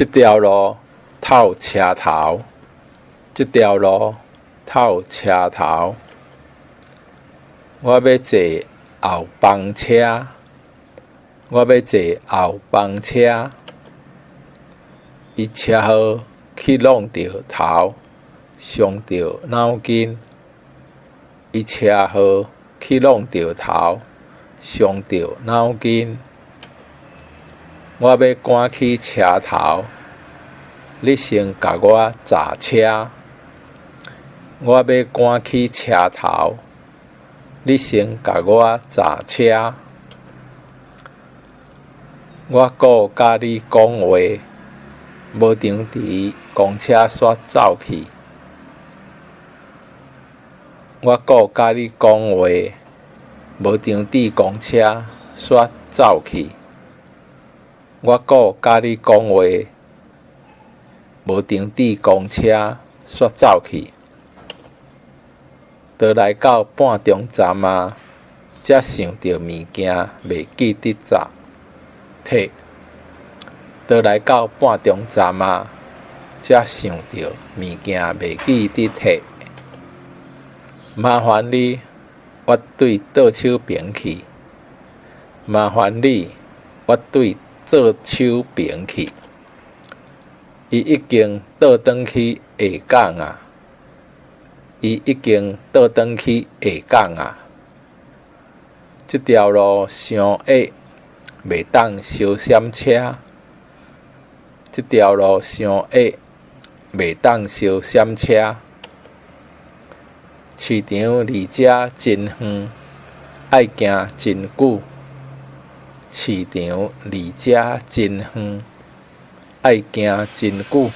這條路透車頭，這條路透車頭。我欲坐後枋車，我欲坐後枋車。伊車禍去挵著頭，傷著腦筋。伊車禍去挵著頭，傷著腦筋。我欲趕去車頭，你先共我閘車。我欲趕去車頭，你先共我閘車。我顧佮你講話，無張持公車煞走去。我顧佮你講話，無張持公車煞走去。我顧佮你講話，無張持公車煞走去。都來到半中站矣，才想著物件袂記得紮提。都來到半中站矣，才想著物件袂記得提。麻煩你，我對倒手爿去。麻煩你，我對左手爿去。伊已經倒轉去下港矣。伊已經倒轉去下港矣。這條路傷狹，袂當相閃車。這條路傷狹，袂當相閃車。市場離遮真遠，愛行真久。市場離遮真遠，愛行真久。